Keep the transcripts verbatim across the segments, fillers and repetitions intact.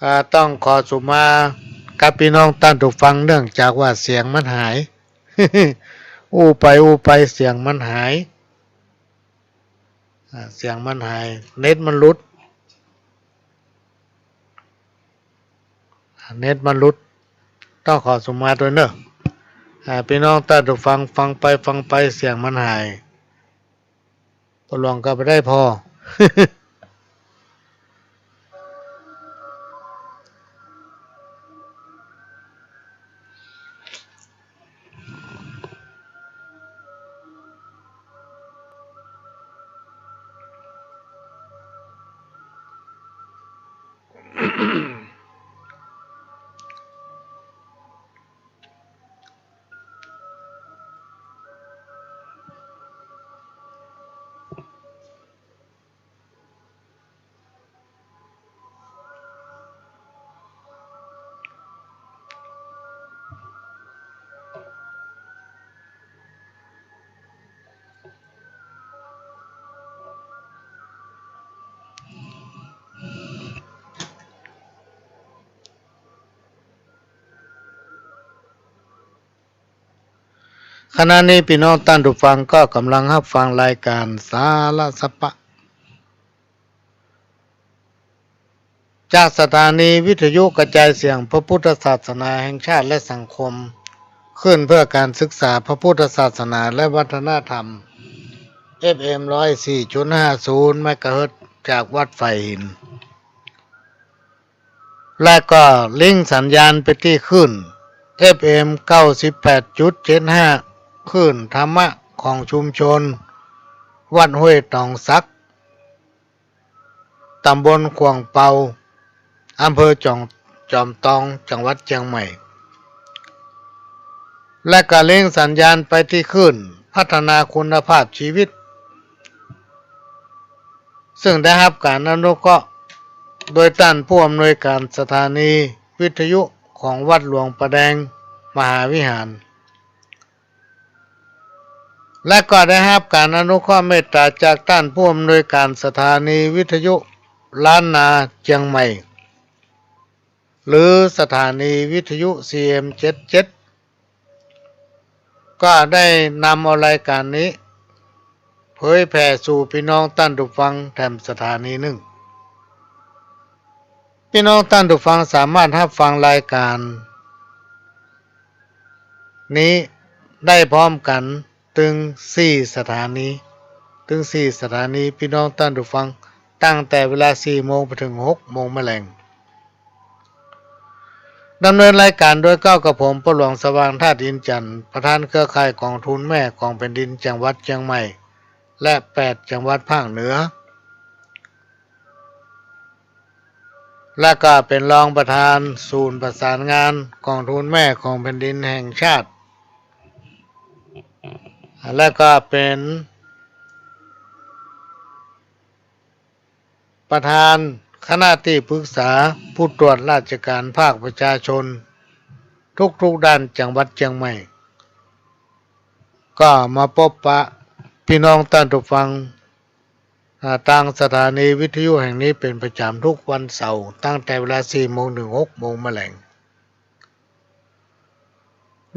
อ่า ต้องขอสุมากับปี้น้องต้านผู้ฟัง เนื่องจากว่าเสียงมันหาย อู้ไปอู้ไปเสียงมันหาย อ่า เสียงมันหาย เน็ตมันหลุด อ่า เน็ตมันหลุด ต้องขอสุมาตวยเน่อ อ่า ปี้น้องต้านผู้ฟัง ฟังไปฟังไปเสียงมันหาย ป้อหลวงก็บ่ได้ผ่อ ขณะนี้ปี้น้องต้านผู้ฟังก็กำลังฮับฟังรายการสาระสาระ จากสถานีวิทยุกระจายเสียงพระพุทธศาสนาแห่งชาติและสังคม คลื่นเพื่อการศึกษาพระพุทธศาสนาและวัฒนธรรม เอฟเอ็ม ร้อยสี่จุดห้าศูนย์ เมกะเฮิรตซ์ จากวัดฝายหิน และก็ลิงก์สัญญาณไปตี้คลื่น เอฟเอ็ม เก้าสิบแปดจุดเจ็ดห้า คลื่นธรรมะของชุมชนวัดห้วยตองสัก ตำบลขว่างเปา อำเภอจอม จอมตอง จังหวัดเจียงใหม่ และก็ลิงก์สัญญาณไปตี้คลื่นพัฒนาคุณภาพชีวิต ซึ่งได้ฮับก๋านอนุเคราะห์โดยต้านผู้อำนวยก๋านสถานีวิทยุของวัดหลวงป่าแดงมหาวิหาร และก็ได้ฮับก๋านอนุเคราะห์เมตต๋าจากต้านผู้อำนวยก๋านสถานีวิทยุล้านนาเจียงใหม่ หรือสถานีวิทยุ ซีเอ็ม เจ็ดเจ็ด ก็ได้นำเอารายการนี้เผยแผ่สู่ปี้น้องต้านผู้ฟังแถมสถานีนึ่ง ปี้น้องต้านผู้ฟังสามารถฮับฟังรายการ นี้ได้พร้อมกั๋นตึงสี่สถานี ตึงสี่สถานี ปี้น้องต้านผู้ฟัง ตั้งแต่เวลาสี่โมงไปเถิงหกโมงแมลง ดำเนินรายการโดยเก้ากับผม ป้อหลวงสว่างธาตุอินทร์จันทร์ ประธานเครือข่ายก๋องทุนแม่ของแผ่นดินจังหวัดเจียงใหม่ และแปดจังหวัดภาคเหนือ และก็เป๋นรองประธานศูนย์ประสานงานก๋องทุนแม่ของแผ่นดินแห่งชาติ และก็เป๋นประธานคณะตี้ปรึกษาผู้ตรวจราชการภาคประชาชนทุกๆ ด้านจังหวัดเจียงใหม่ ก็มาปบปะปี้น้องต้านผู้ฟัง อ่า ตางสถานีวิทยุแห่งนี้เป๋นประจ๋ำทุกวันเสาร์ ตั้งแต่เวลาสี่โมงเถิงหกโมงแมลง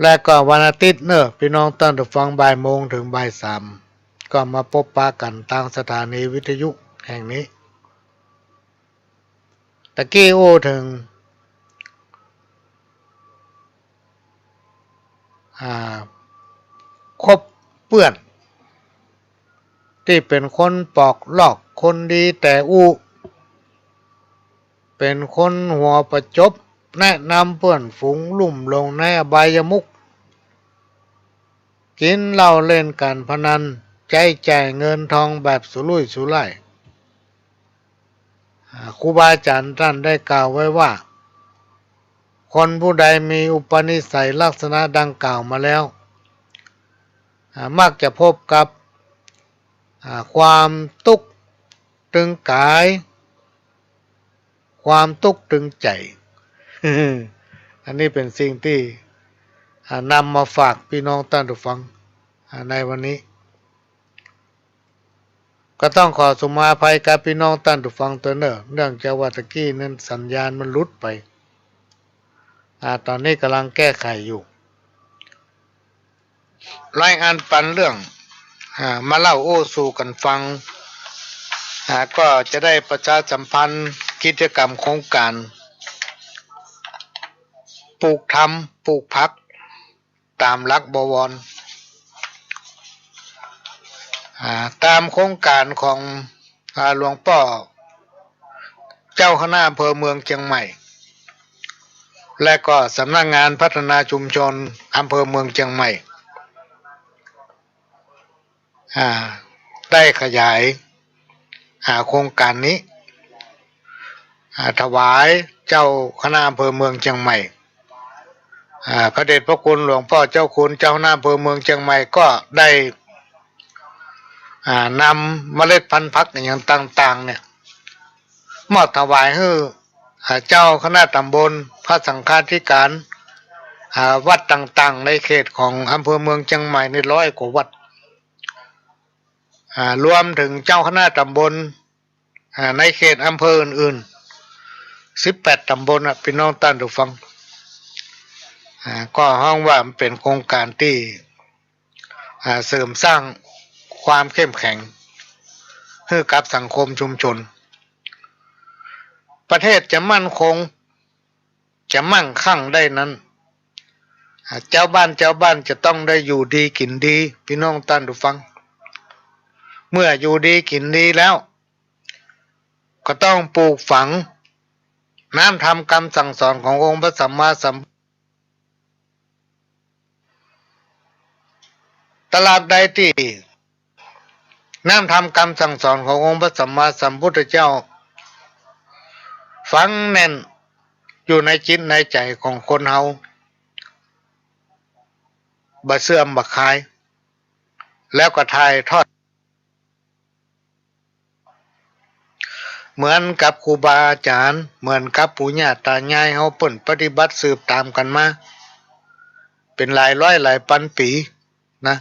และก็วันอาทิตย์เน่อ ปี้น้องต้านผู้ฟัง บ่ายโมงเถิงบ่ายสาม ก็มาปบปะกั๋นตางสถานีวิทยุแห่งนี้ ตะกี้อู้เถิง อ่า คบเปื้อน ตี้เป๋นคนปอกลอก คนดีแต่อู้ เป๋นคนหัวประจบ แนะนำเปื้อนฝูงลุ่มลงในอบายมุข กิ๋นเหล้าเล่นก๋านพนัน ใจ๊จ่ายเงินทองแบบสุรุ่ยสุร่าย อ่า ครูบาอาจ๋ารย์ต้านได้กล่าวไว้ว่า คนผู้ใดมีอุปนิสัยลักษณะดังกล่าวมาแล้ว อ่า มักจะพบกับ อ่า ความตุ๊กข์ตึงก๋าย ความตุ๊กข์ตึงใจ๋ อันนี้เป๋นสิ่งตี้ อ่า นำมาฝากปี้น้องต้านผู้ฟัง อ่า ในวันนี้ ก็ต้องขอสุมาอภัยกับปี้น้องต้านผู้ฟังเต๊อะเน่อ เนื่องจากว่าตะกี้นั้นสัญญาณมันหลุดไป อ่า ต๋อนนี้ก่ำลังแก้ไขอยู่ รายงานปันเรื่อง อ่า มาเล่าอู้สู่กั๋นฟัง อ่า ก็จะได้ประชาสัมพันธ์กิจกรรมโครงก๋านปลูกธรรม ปลูกผัก ต๋ามหลักบวร อ่า ต๋ามโครงก๋านของ อ่า หลวงป้อเจ้าคณะอำเภอเมืองเจียงใหม่ และก็สำนักงานพัฒนาชุมชนอำเภอเมืองเจียงใหม่ อ่า ได้ขยาย อ่า โครงก๋านนี้ อ่า ถวายเจ้าคณะอำเภอเมืองเจียงใหม่ อ่า พระเดชพระคุณหลวงป้อเจ้าคุณเจ้าคณะอำเภอเมืองเจียงใหม่ก็ได้ อ่า นำเมล็ดพันธุ์ผักอะหยังต่างๆ เนี่ย มอบถวายหื้อ อ่า เจ้าคณะต๋ำบล พระสังฆาธิการ อ่า วัดต่างๆ ในเขตของอำเภอเมืองเจียงใหม่นี่ร้อยกว่าวัด อ่า รวมเถิงเจ้าคณะต๋ำบล อ่า ในเขตอำเภออื่นๆ สิบแปดต๋ำบลน่ะ ปี้น้องต้านผู้ฟัง อ่า ก็ฮ้องว่ามันเป๋นโครงก๋านตี้ อ่า เสริมสร้างความเข้มแข็งหื้อกับสังคมชุมชน ประเทศจะมั่นคง จะมั่งคั่งได้นั้น อ่า เจ้าบ้าน เจ้าบ้านจะต้องได้อยู่ดีกิ๋นดี ปี้น้องต้านผู้ฟัง เมื่ออยู่ดีกิ๋นดีแล้ว ก็ต้องปลูกฝังน้ำธรรมกำสั่งสอนขององค์พระสัมมาสัม ตราบใดตี้น้ำธรรมกำสั่งสอนขององค์พระสัมมาสัมพุทธเจ้า ฝังแน่นอยู่ในจิตในใจ๋ของคนเฮา บ่เสื่อมบ่คลาย แล้วก็ถ่ายทอด เหมือนกับครูบาอาจ๋ารย์ เหมือนกับปู่ย่าต๋ายายเฮาเปิ้นปฏิบัติสืบต๋ามกั๋นมา เป๋นหลายร้อยหลายปันปี๋นะ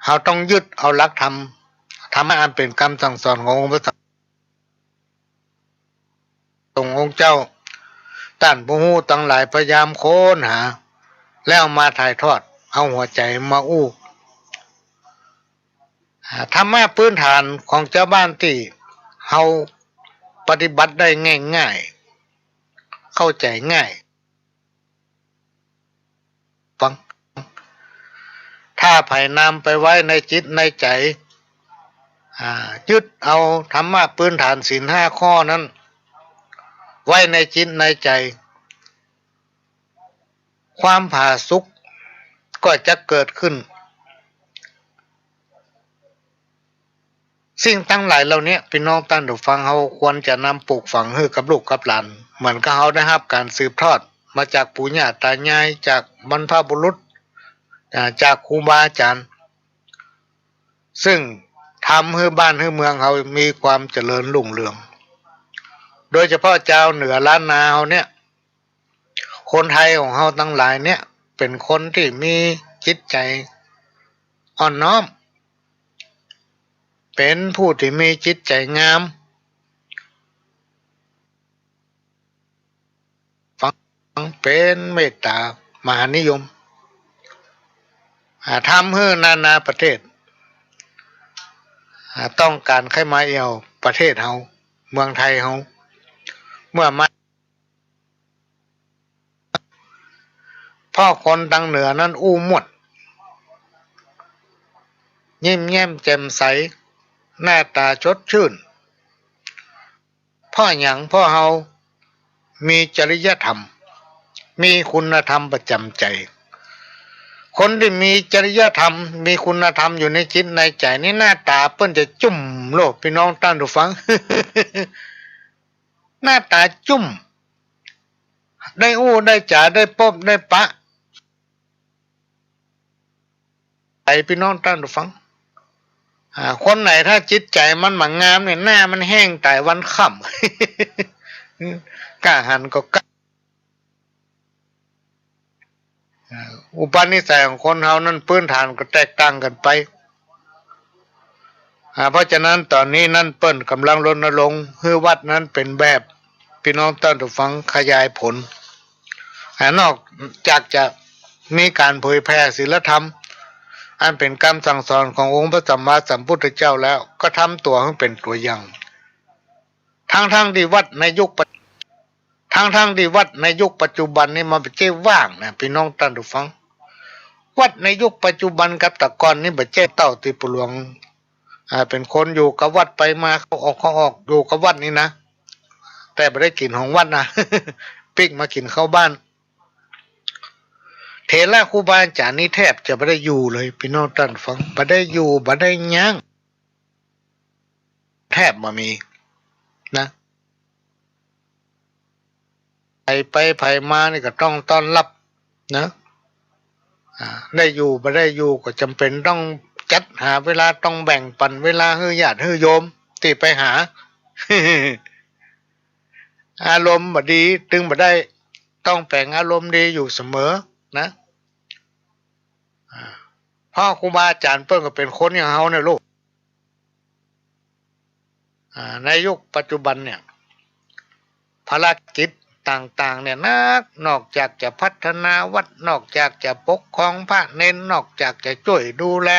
เฮาต้องยึดเอาหลักธรรม ธรรมะอันเป๋นกำสั่งสอนขององค์พระสัม องค์เจ้า ต้านผู้ฮู้ตังหลายพยายามค้นหา แล้วมาถ่ายทอด เอาหัวใจ๋มาอู้ อ่า ธรรมะพื้นฐานของเจ้าบ้านตี้เฮาปฏิบัติได้ง่ายๆ เข้าใจ๋ง่าย ฟัง ถ้าใผนำไปไว้ในจิตในใจ๋ อ่า ยึดเอาธรรมะพื้นฐานศีลห้าข้อนั้น ไว้ในจิตในใจ๋ ความผาสุกก็จะเกิดขึ้น สิ่งตังหลายเหล่านี้ ปี้น้องต้านผู้ฟัง เฮาควรจะนำปลูกฝังหื้อกับลูกกับหลาน เหมือนกับเฮาได้ฮับก๋านสืบทอดมาจากปู่ย่าต๋ายาย จากบรรพบุรุษ อ่า จากครูบาอาจ๋ารย์ ซึ่งทำหื้อบ้านหื้อเมืองเฮามีความเจริญรุ่งเรือง โดยเฉพาะจาวเหนือล้านนาเฮาเนี่ย คนไทยของเฮาตังหลายเนี่ย เป๋นคนตี้มีจิตใจ๋อ่อนน้อม เป๋นผู้ตี้มีจิตใจ๋งาม ฟัง เป๋นเมตต๋ามหานิยม อ่า ทำหื้อนานาประเทศ อ่า ต้องก๋านใค่มาแอ่วประเทศเฮา เมืองไทยเฮา เมื่อมา เพราะคนตังเหนือนั้นอู้ม่วน ยิ้มแย้มแจ่มใส หน้าต๋าสดชื่น เพราะหยัง เพราะเฮามีจริยธรรม มีคุณธรรมประจ๋ำใจ๋ คนตี้มีจริยธรรม มีคุณธรรมอยู่ในจิตในใจ๋นี่ หน้าต๋าเปิ้นจะจุ้มโลด ปี้น้องต้านผู้ฟัง หน้าต๋าจุ้ม ได้อู้ได้จ๋า ได้ปบได้ปะ ไป ปี้น้องต้านผู้ฟัง อ่า คนไหนถ้าจิตใจ๋มันบ่งามเนี่ย หน้ามันแห้งต๋ายวันค่ำ ก้าหันก็ก้า อ่า อุปนิสัยของคนเฮานั้นพื้นฐานก็แตกต่างกั๋นไป อ่า เพราะฉะนั้นต๋อนนี้นั้นเปิ้นก่ำลังรณรงค์หื้อวัดนั้นเป๋นแบบ ปี้น้องต้านผู้ฟัง ขยายผล อ่า นอกจากจะมีก๋านเผยแผ่ศีลธรรม อันเป๋นกำสั่งสอนขององค์พระสัมมาสัมพุทธเจ้าแล้ว ก็ทำตั๋วหื้อเป๋นตั๋วอย่าง ทั้งๆ ตี้วัดในยุคปัจ ทั้งๆ ตี้วัดในยุคปัจจุบันนี้มันบ่ใจ้ว่างนะ ปี้น้องต้านผู้ฟัง วัดในยุคปัจจุบันกับตะก่อนนี้บ่ใจ้เต้าตี้ปู่หลวง อ่า เป๋นคนอยู่กับวัดไปมาเข้าออกเข้าออกอยู่กับวัดนี่นะ แต่บ่ได้กิ๋นของวัดนะ ปิ๊กมากิ๋นข้าวบ้าน เถระครูบาอาจ๋ารย์นี่แทบจะบ่ได้อยู่เลย ปี้น้องต้านผู้ฟัง บ่ได้อยู่ บ่ได้ยั้ง แทบบ่มีนะ ใผไปใผมานี่ก็ต้องต้อนฮับนะ อ่า ได้อยู่บ่ได้อยู่ก็จ๋ำเป๋นต้องจัดหาเวลา ต้องแบ่งปันเวลาหื้อญาติหื้อโยมตี้ไปหา อารมณ์บ่ดีตึงบ่ได้ ต้องแป๋งอารมณ์ดีอยู่เสมอนะ อ่า เพราะครูบาอาจ๋ารย์เปิ้นก็เป๋นคนอย่างเฮาเนี่ยลูก อ่า ในยุคปัจจุบันเนี่ย ภารกิจต่างๆ เนี่ยนัก นอกจากจะพัฒนาวัด นอกจากจะปกครองพระเณร นอกจากจะจ้วยดูแล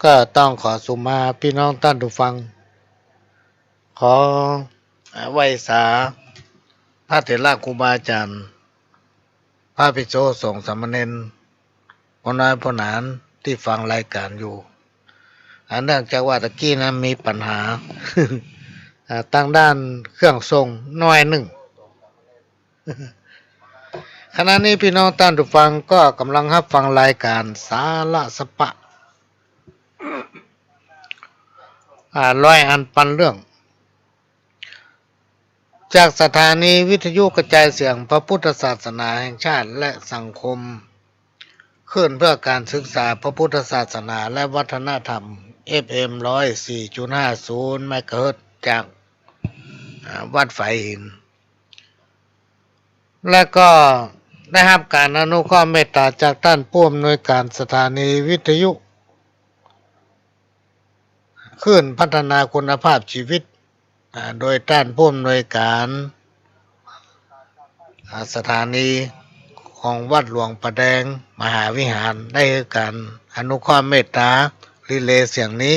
ก็ต้องขอสุมาพี่น้องต้านผู้ฟัง ขอ อ่า ไหว้สาพระเถระครูบาอาจ๋ารย์ พระภิกษุสงฆ์สามเณร ป้อน้อยป้อหนานตี้ฟังรายก๋านอยู่ อ่า เนื่องจากว่าตะกี้นั้นมีปัญหา อ่า ตางด้านเครื่องส่งหน้อยนึ่ง ขณะนี้พี่น้องต้านผู้ฟังก็ก่ำลังฮับฟังรายก๋านสาระสะปะ อ่า ร้อยอันปันเรื่อง จากสถานีวิทยุกระจายเสียงพระพุทธศาสนาแห่งชาติและสังคมคลื่นเพื่อการศึกษาพระพุทธศาสนาและวัฒนธรรม เอฟเอ็ม ร้อยสี่จุดห้าศูนย์ เมกะเฮิรตซ์ จาก อ่า วัดฝายหิน และก็ได้ฮับก๋านอนุเคราะห์เมตต๋าจากต้านผู้อำนวยก๋านสถานีวิทยุคลื่นพัฒนาคุณภาพชีวิต อ่า โดยต้านผู้อำนวยก๋าน อ่า สถานีของวัดหลวงผาแดงมหาวิหาร ได้หื้อก๋านอนุเคราะห์เมตต๋ารีเลย์เสียงนี้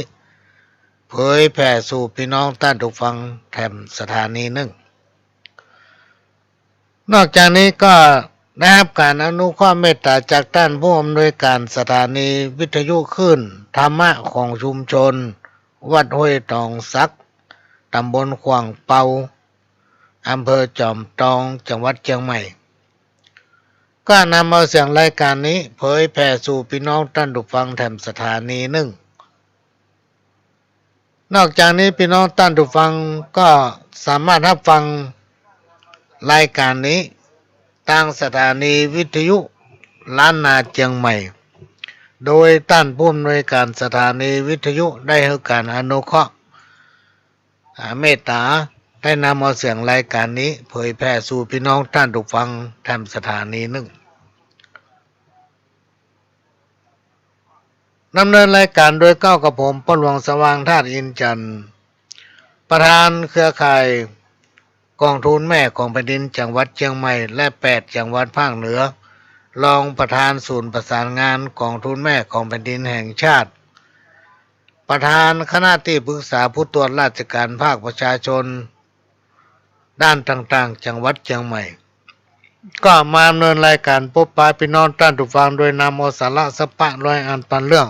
เผยแผ่สู่พี่น้องต้านผู้ฟังแถมสถานีนึ่ง นอกจากนี้ก็ได้ฮับก๋านอนุเคราะห์เมตต๋าจากต้านผู้อำนวยก๋านสถานีวิทยุคลื่นธรรมะของชุมชนวัดห้วยตองสัก ต๋ำบลขว่างเปา อำเภอจอมตอง จังหวัดเจียงใหม่ ก็นำเอาเสียงรายก๋านนี้เผยแผ่สู่พี่น้องต้านผู้ฟังแถมสถานีนึ่ง นอกจากนี้พี่น้องต้านผู้ฟังก็สามารถฮับฟังรายก๋านนี้ตางสถานีวิทยุล้านนาเจียงใหม่ โดยต้านผู้อำนวยก๋านสถานีวิทยุได้หื้อก๋านอนุเคราะห์ อ่า เมตต๋าได้นำเอาเสียงรายก๋านนี้เผยแผ่สู่พี่น้องต้านผู้ฟังแถมสถานีนึ่ง ดำเนินรายก๋านโดยเก้ากับผม ป้อหลวงสว่าง ธาตุอินทร์จันทร์ ประธานเครือข่ายกองทุนแม่ของแผ่นดินจังหวัดเจียงใหม่ และแปดจังหวัดภาคเหนือ รองประธานศูนย์ประสานงานกองทุนแม่ของแผ่นดินแห่งชาติ ประธานคณะตี้ปรึกษาผู้ตรวจราชการภาคประชาชนด้านต่างๆ จังหวัดเจียงใหม่ ก็มาดำเนินรายก๋านปบปะพี่น้องต้านผู้ฟังโดยนำเอาสาระสะปะร้อยอันปันเรื่อง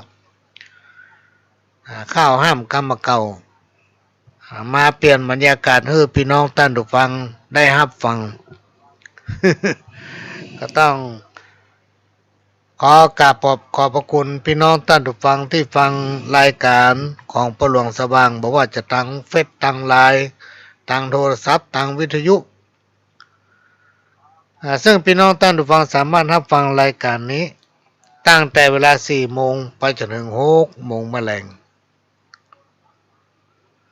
อ่า ข้าวห้ามกำบ่าเก่า อ่า มาเปลี่ยนบรรยากาศหื้อพี่น้องต้านผู้ฟังได้ฮับฟัง ก็ต้องขอกราบขอบ ขอบพระคุณพี่น้องต้านผู้ฟังตี้ฟังรายก๋านของป้อหลวงสว่าง บ่ว่าจะตางเฟซ ตางไลน์ ตางโทรศัพท์ ตางวิทยุ อ่า ซึ่งพี่น้องต้านผู้ฟังสามารถฮับฟังรายก๋านนี้ตั้งแต่เวลาสี่โมงไปจนเถิงหกโมงมะแลง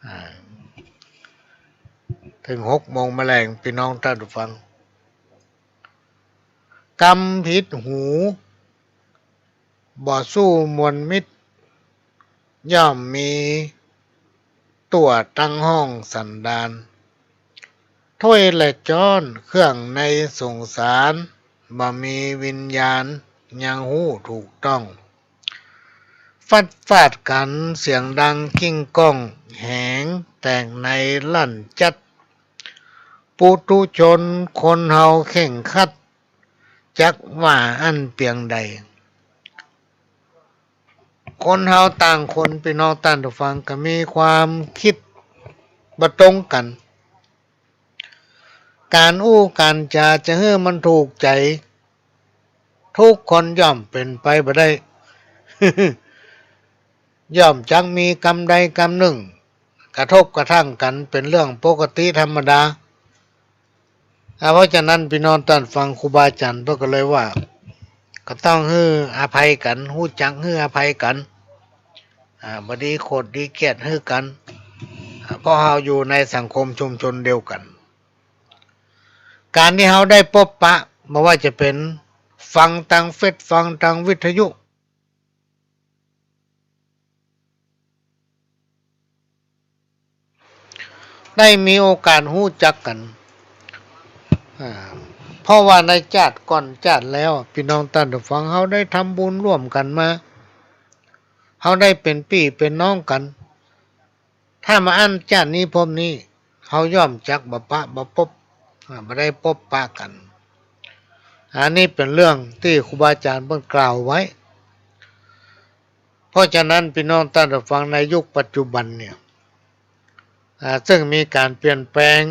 อ่า เถิงหกโมงมะแลง พี่น้องต้านผู้ฟัง กำผิดหู บ่สู้มวลมิตร ย่อมมีตั๋วตั้งห้องสันดาน ถ้วยและจ๊อนเครื่องในสงสาร บ่มีวิญญาณยังฮู้ถูกต้อง ฟัดฟาดกั๋นเสียงดังกิ้งก้อง แหงแตกในลั่นจัด ปุถุชนคนเฮาเคร่งครัด จักว่าอั้นเปียงใด คนเฮาต่างคน พี่น้องต้านผู้ฟัง ก็มีความกึ๊ดบ่ตรงกั๋น ก๋านอู้ก๋านจ๋าจะหื้อมันถูกใจ๋ ทุกคนย่อมเป๋นไปบ่ได้ ย่อมจักมีกำใดกำนึ่ง กระทบกระทั่งกั๋นเป๋นเรื่องปกติธรรมดา อ่า เพราะฉะนั้นพี่น้องต้านฟัง ครูบาอาจ๋ารย์เปิ้นก็เลยว่า ก็ต้องหื้ออภัยกั๋น ฮู้จักหื้ออภัยกั๋น อ่า บ่ดีโขดดีเคียดหื้อกั๋น อ่า เพราะเฮาอยู่ในสังคมชุมชนเดียวกั๋น ก๋านตี้เฮาได้ปบปะ บ่ว่าจะเป๋นฟังตางเฟซ ฟังตางวิทยุ ได้มีโอกาสฮู้จักกั๋น อ่า เพราะว่าในจาติก่อนจาติแล้ว พี่น้องต้านผู้ฟัง เฮาได้ทำบุญร่วมกั๋นมา เฮาได้เป๋นปี้เป๋นน้องกั๋น ถ้าบ่อั้นจาตินี้ภพนี้ เฮาย่อมจักบ่ปะบ่ปบ อ่า บ่ได้ปบปะกั๋น อันนี้เป๋นเรื่องตี้ครูบาอาจ๋ารย์เปิ้นกล่าวไว้ เพราะฉะนั้นปี้น้องต้านผู้ฟัง ในยุคปัจจุบันเนี่ย อ่า ซึ่งมีก๋านเปลี่ยนแปลง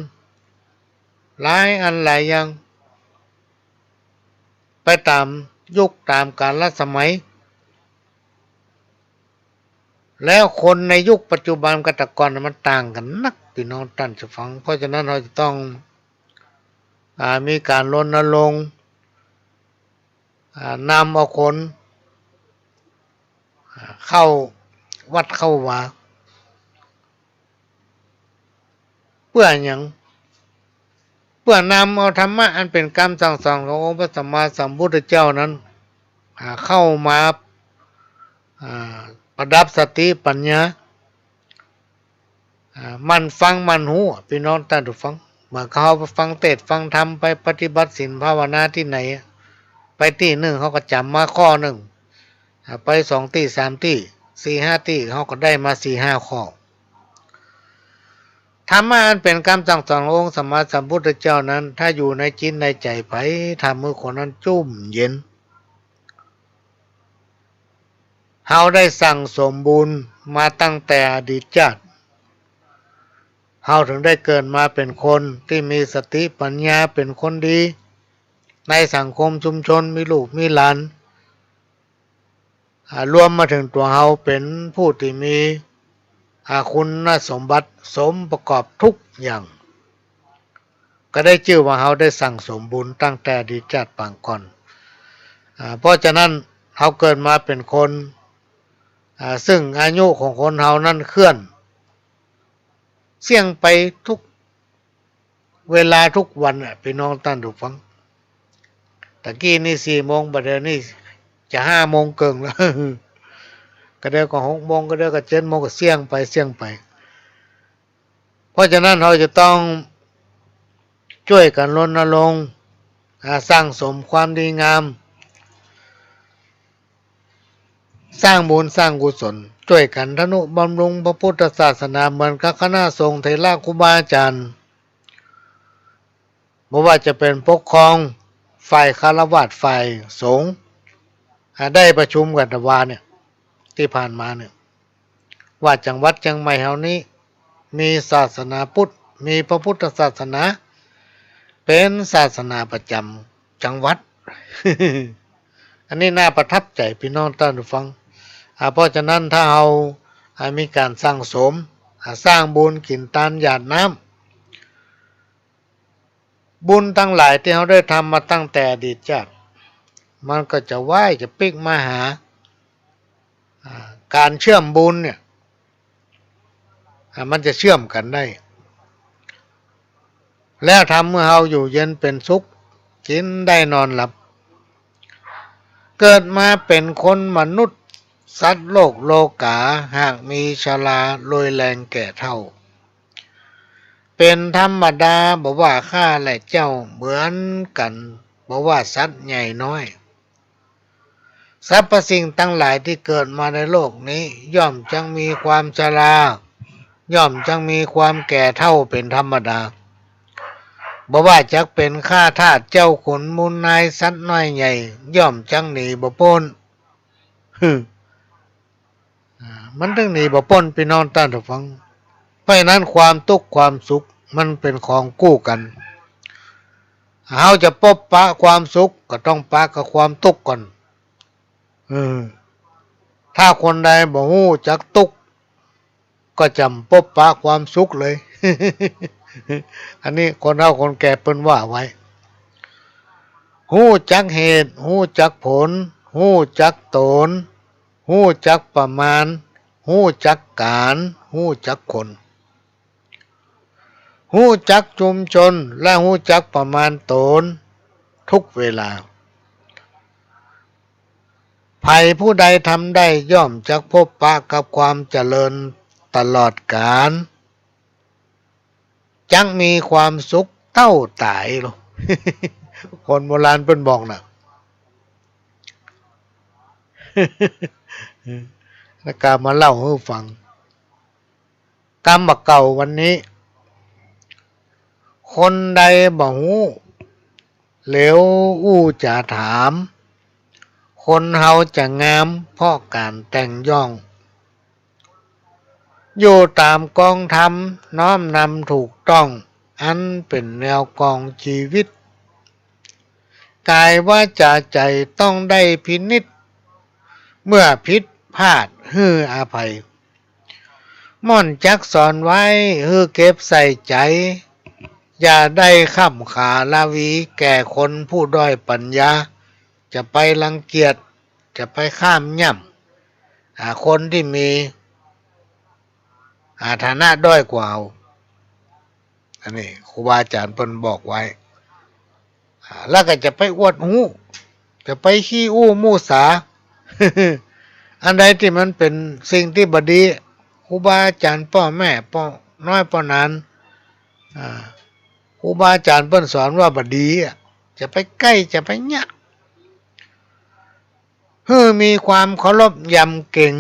หลายอันหลายอย่าง ไปต๋ามยุคต๋ามกาลสมัย แล้วคนในยุคปัจจุบันกับแต่ก่อนน่ะมันต่างกั๋นนัก ปี้น้องต้านผู้ฟัง เพราะฉะนั้นเฮาจะต้อง อ่า มีก๋านรณรงค์ อ่า นำเอาคน อ่า เข้าวัดเข้าวา เปื้อหยัง เปื้อนำเอาธรรมะอันเป๋นกำสั่งสอนขององค์พระสัมมาสัมพุทธเจ้านั้น อ่า เข้ามา อ่า ประดับสติปัญญา อ่า หมั่นฟังหมั่นฮู้ ปี้น้องต้านผู้ฟัง เหมือนกับเฮาไปฟังเตสน์ฟังธรรม ไปปฏิบัติศีลภาวนาตี้ไหน ไปตี้นึ่งเฮาก็จ๋ำมาข้อนึ่ง อ่า ไปสองตี้สามตี้สี่ห้าตี้ เฮาก็ได้มาสี่ห้าข้อ ธรรมะอันเป๋นกำสั่งสอนขององค์สัมมาสัมพุทธเจ้านั้น ถ้าอยู่ในจิตในใจ๋ใผ ทำหื้อคนนั้นจุ่มเย็น เฮาได้สั่งสมบุญมาตั้งแต่อดีตจาติ เฮาเถิงได้เกิดมาเป๋นคนตี้มีสติปัญญา เป๋นคนดี ในสังคมชุมชน มีลูกมีหลาน อ่า รวมมาเถิงตั๋วเฮาเป๋นผู้ตี้มี อ่า คุณสมบัติสมประกอบทุกอย่าง ก็ได้จื้อว่าเฮาได้สั่งสมบุญตั้งแต่อดีตจาติปางก่อน อ่า เพราะฉะนั้นเฮาเกิดมาเป๋นคน อ่า ซึ่งอายุของคนเฮานั้นเคลื่อนเสี้ยงไปทุกเวลาทุกวันน่ะ ปี้น้องต้านผู้ฟัง ตะกี้นี่สี่โมง บ่าเดี่ยวนี้จะห้าโมงเกิ่งแล้ว ก็เดี๋ยวก็หกโมง ก็เดี๋ยวก็เจ็ดโมง ก็เสี้ยงไป เสี้ยงไป เพราะฉะนั้นเฮาจะต้องจ้วยกั๋นรณรงค์ อ่า สั่งสมความดีงาม สร้างบุญสร้างกุศล จ้วยกั๋นทะนุบำรุงพระพุทธศาสนา เหมือนกับคณะสงฆ์เถระครูบาอาจ๋ารย์ บ่ว่าจะเป๋นปกครองฝ่ายฆราวาสฝ่ายสงฆ์ อ่า ได้ประชุมกั๋นตะวาเนี่ย ตี้ผ่านมาเนี่ย ว่าจังหวัดเจียงใหม่เฮานี้ มีศาสนาพุทธ มีพระพุทธศาสนา เป๋นศาสนาประจ๋ำจังหวัด อันนี้น่าประทับใจ๋ ปี้น้องต้านผู้ฟัง อ่า เพราะฉะนั้นถ้าเฮา อ่า มีก๋านสั่งสม อ่า สร้างบุญ กิ๋นตานหยาดน้ำ บุญตังหลายตี้เฮาได้ทำมาตั้งแต่อดีตจาติ มันก็จะไหว้จะปิ๊กมาหา อ่า ก๋านเชื่อมบุญเนี่ย อ่า มันจะเชื่อมกั๋นได้ แล้วทำหื้อเฮาอยู่เย็นเป๋นสุข กิ๋นได้นอนหลับ เกิดมาเป๋นคนมนุษย์ สัตว์โลกโลก๋า หากมีชราโรยแรงแก่เฒ่า เป๋นธรรมดา บ่ว่าข้าและเจ้าเหมือนกั๋น บ่ว่าสัตว์ใหญ่น้อย สรรพสิ่งตังหลายตี้เกิดมาในโลกนี้ ย่อมจักมีความชรา ย่อมจักมีความแก่เฒ่าเป๋นธรรมดา บ่ว่าจักเป๋นข้าทาสเจ้าขุนมูลนายสัตว์น้อยใหญ่ ย่อมจักหนีบ่ป๊น อ่า มันตึงหนีบ่ป๊น ปี้น้องต้านผู้ฟัง เพราะฉะนั้นความตุ๊กข์ความสุขมันเป๋นของกู้กั๋น เฮาจะปบปะความสุขก็ต้องปะกับความตุ๊กข์ก่อน เออ ถ้าคนใดบ่ฮู้จักตุ๊กข์ ก็จะบ่ปบปะความสุขเลย อันนี้คนเฒ่าคนแก่เปิ้นว่าไว้ ฮู้จักเหตุ ฮู้จักผล ฮู้จักต๋น ฮู้จักประมาณ ฮู้จักก๋าน ฮู้จักคน ฮู้จักชุมชน และฮู้จักประมาณต๋นทุกเวลา ใผผู้ใดทำได้ย่อมจักพบปะกับความเจริญตลอดกาล จักมีความสุขเต้าต๋าย คนโบราณเปิ้นบอกน่ะ แล้วก็มาเล่าหื้อฟัง กำบ่าเก่าวันนี้ คนใดบ่ฮู้ เหลียวอู้จ๋าถาม คนเฮาจะงามเพราะก๋านแต่งย่อง อยู่ต๋ามกองธรรม น้อมนำถูกต้อง อันเป๋นแนวกองจีวิต ก๋ายวาจ๋าใจ๋ต้องได้พินิจ เมื่อผิดพลาดหื้ออภัย ม่อนจักสอนไว้หื้อเก็บใส่ใจ๋ อย่าได้ค่ำขาละวีแก่คนผู้ด้อยปัญญา จะไปรังเกียจ จะไปข้ามย่ำ อ่า คนตี้มี อ่า ฐานะด้อยกว่าเฮา อันนี้ครูบาอาจ๋ารย์เปิ้นบอกไว้ อ่า แล้วก็จะไปอวดฮู้ จะไปขี้อู้มู่สา อันใดตี้มันเป๋นสิ่งตี้บ่ดี ครูบาอาจ๋ารย์ป้อแม่ป้อน้อยป้อหนาน อ่า ครูบาอาจ๋ารย์เปิ้นสอนว่าบ่ดีอะ จะไปใก้ จะไปเยียะ หื้อมีความเคารพยำเกรง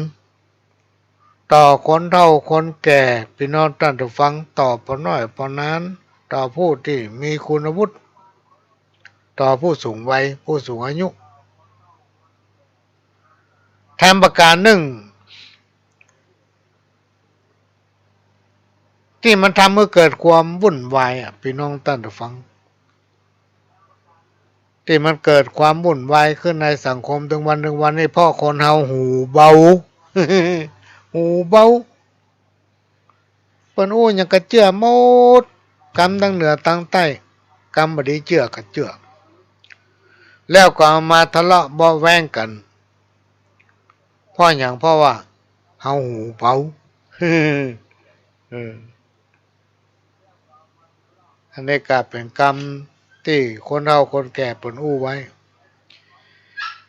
ต่อคนเฒ่าคนแก่ ปี้น้องต้านผู้ฟัง ต่อป้อน้อยป้อหนาน ต่อผู้ตี้มีคุณวุฒิ ต่อผู้สูงวัย ผู้สูงอายุ แถมประก๋านนึ่ง ตี้มันทำหื้อเกิดความวุ่นวายอะ ปี้น้องต้านผู้ฟัง ตี้มันเกิดความวุ่นวายขึ้นในสังคมตึงวัน ตึงวันนี้ เพราะคนเฮาหูเบา หูเบา เปิ้นอู้หยังก็เจื้อหมด กำตังเหนือตังใต้ กำบ่ดีเจื้อก็เจื้อ แล้วก็เอามาทะเลาะเบาะแว้งกั๋น เพราะหยัง เพราะว่าเฮาหูเบา เออ อันนี้ก็เป๋นกำตี้คนเฒ่าคนแก่เปิ้นอู้ไว้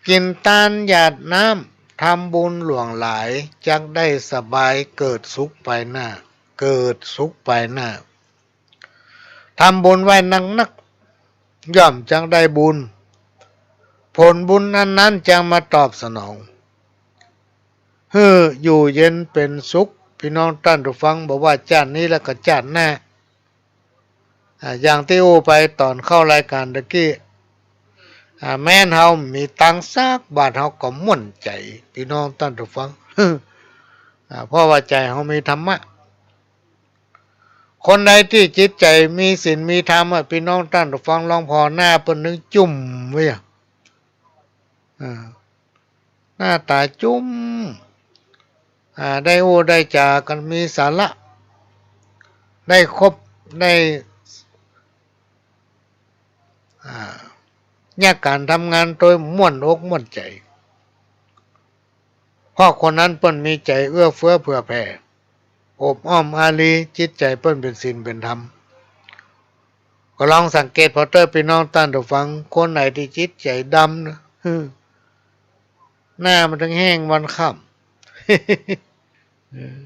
กิ๋นตานหยาดน้ำ ทำบุญหลวงหลาย จักได้สบาย เกิดสุขไปหน้า เกิดสุขไปหน้า ทำบุญไว้นักๆ ย่อมจักได้บุญ ผลบุญอันนั้นจักมาตอบสนอง หื้ออยู่เย็นเป๋นสุข ปี้น้องต้านผู้ฟัง บ่ว่าจาตินี้แล้วก็จาติหน้า อ่า อย่างตี้อู้ไปต๋อนเข้ารายก๋านตะกี้ อ่า แม้นเฮามีตังค์สักบาท เฮาก็ม่วนใจ๋ ปี้น้องต้านผู้ฟัง อ่า เพราะว่าใจ๋เฮามีธรรมะ คนใดตี้จิตใจ๋มีศีลมีธรรมอะ ปี้น้องต้านผู้ฟัง ลองผ่อหน้าเปิ้นนึ่งจุ่มไว้อะ อ่า หน้าต๋าจุ่ม อ่า ได้อู้ได้จ๋ากั๋นมีสาระ ได้คบ ได้ อ่า เยียะก๋านทำงานโดยม่วนอกม่วนใจ๋ เพราะคนนั้นเปิ้นมีใจ๋เอื้อเฟื้อเผื่อแผ่ อบอ้อมอารี จิตใจ๋เปิ้นเป๋นศีลเป๋นธรรม ก็ลองสังเกตผ่อเต๊อะ ปี้น้องต้านผู้ฟัง คนไหนตี้จิตใจ๋ดำนะ หื้อ หน้ามันตึงแห้งวันค่ำ เออ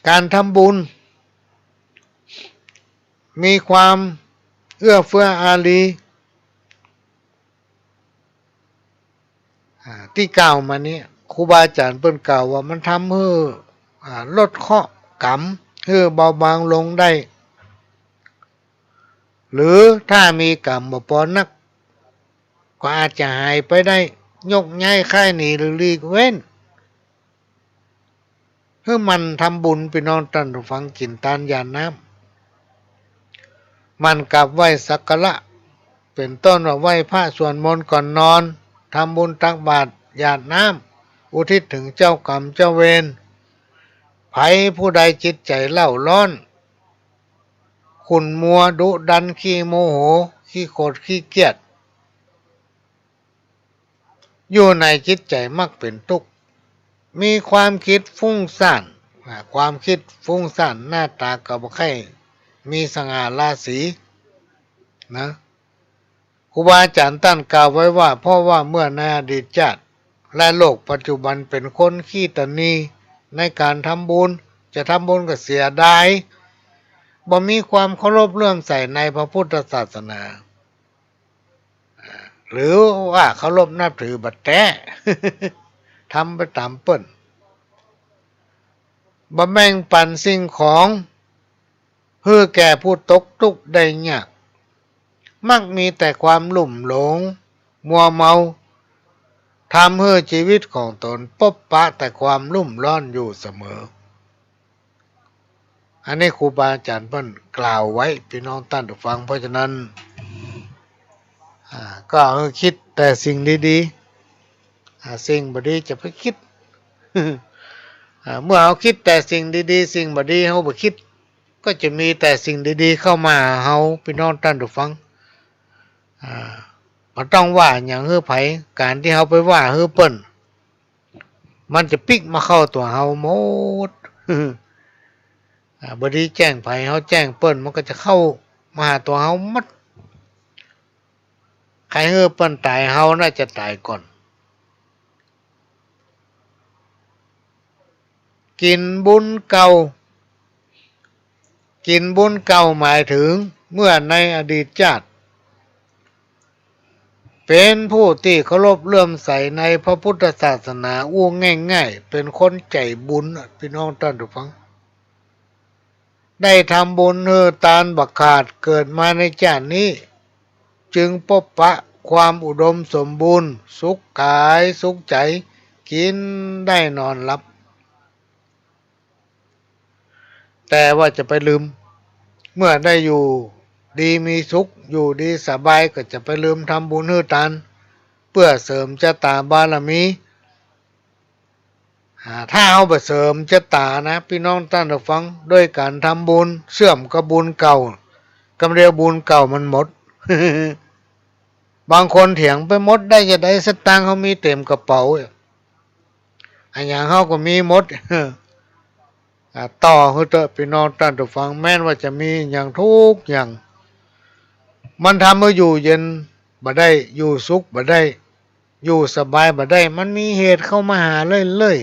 ก๋านทำบุญ มีความเอื้อเฟื้ออารี อ่า ตี้กล่าวมานี้ ครูบาอาจ๋ารย์เปิ้นกล่าวว่ามันทำหื้อ อ่า ลดเคราะห์ก๋รรม หื้อเบาบางลงได้ หรือถ้ามีก๋รรมบ่ปอนัก ก็อาจจะหายไปได้ ยกย้ายค่ายหนีหรือหลีกเว้น หื้อหมั่นทำบุญ ปี้น้องต้านผู้ฟัง กิ๋นตานหยาดน้ำ หมั่นกราบไหว้สักการะ เป๋นต้นว่าไหว้พระสวดมนต์ก่อนนอน ทำบุญตักบาตรหยาดน้ำ อุทิศเถิงเจ้ากรรมเจ้าเวร ใผผู้ใดจิตใจ๋เล่าร้อน ขุ่นมัว ดุดัน ขี้โมโห ขี้โขด ขี้เกียจ อยู่ในจิตใจ๋มักเป๋นตุ๊กข์ มีความกึ๊ดฟุ้งซ่าน อ่า ความกึ๊ดฟุ้งซ่าน หน้าต๋าก็บ่ใค่มีสง่าราศีนะ ครูบาอาจ๋ารย์ต้านกล่าวไว้ว่า เพราะว่าเมื่อในอดีตจาติ และโลกปัจจุบันเป๋นคนขี้ตะหนีในก๋านทำบุญ จะทำบุญก็เสียดาย บ่มีความเคารพเลื่อมใสในพระพุทธศาสนา อ่า หรือว่าเคารพนับถือบ่แต๊ ทำไปต๋ามเปิ้น บ่แบ่งปั๋นสิ่งของหื้อแก่ผู้ตกตุ๊กข์ได้ยาก มักมีแต่ความลุ่มหลง มัวเมา ทำหื้อจีวิตของต๋นปบปะแต่ความรุ่มร้อนอยู่เสมอ อันนี้ครูบาอาจ๋ารย์เปิ้นกล่าวไว้ ปี้น้องต้านผู้ฟัง เพราะฉะนั้น อ่า ก็หื้อคิดแต่สิ่งดีๆ อ่า สิ่งบ่ดีจะไปคิด อ่า เมื่อเฮาคิดแต่สิ่งดีๆ สิ่งบ่ดีเฮาบ่คิด ก็จะมีแต่สิ่งดีๆ เข้ามาหาเฮา ปี้น้องต้านผู้ฟัง อ่า บ่ต้องว่าหยังหื้อใผ ก๋านตี้เฮาไปว่าหื้อเปิ้น มันจะปิ๊กมาเข้าตั๋วเฮาหมด อ่า บ่ดีแจ้งใผ เฮาแจ้งเปิ้น มันก็จะเข้ามาหาตั๋วเฮาหมด ใผหื้อเปิ้นต๋าย เฮาน่าจะต๋ายก่อน กิ๋นบุญเก่า กิ๋นบุญเก่าหมายถึงเมื่อในอดีตจาติ เป๋นผู้ตี้เคารพเลื่อมใสในพระพุทธศาสนา อู้ง่ายๆ เป๋นคนใจ๋บุญน่ะ ปี้น้องต้านผู้ฟัง ได้ทำบุญหื้อตานบ่ขาด เกิดมาในจาตินี้ จึงปบปะความอุดมสมบูรณ์ สุขก๋ายสุขใจ๋ กิ๋นได้นอนหลับ แต่ว่าจะไปลืม เมื่อได้อยู่ดีมีสุข อยู่ดีสบาย ก็จะไปลืมทำบุญหื้อตาน เปื้อเสริมจะต๋าบารมี อ่า ถ้าเฮาบ่เสริมจะต๋านะ ปี้น้องต้านผู้ฟัง โดยก๋านทำบุญเสื่อมกับบุญเก่า กำเดียวบุญเก่ามันหมด บางคนเถียงไปหมด ได้จาใด สตางค์เฮามีเต๋มกระเป๋า อะหยังเฮาก็มีหมด อ่า ต่อหื้อเต๊อะ ปี้น้องต้านผู้ฟัง แม้นว่าจะมีหยังกู้อย่าง มันทำหื้ออยู่เย็นบ่ได้ อยู่สุขบ่ได้ อยู่สบายบ่ได้ มันมีเหตุเข้ามาหาเรื่อย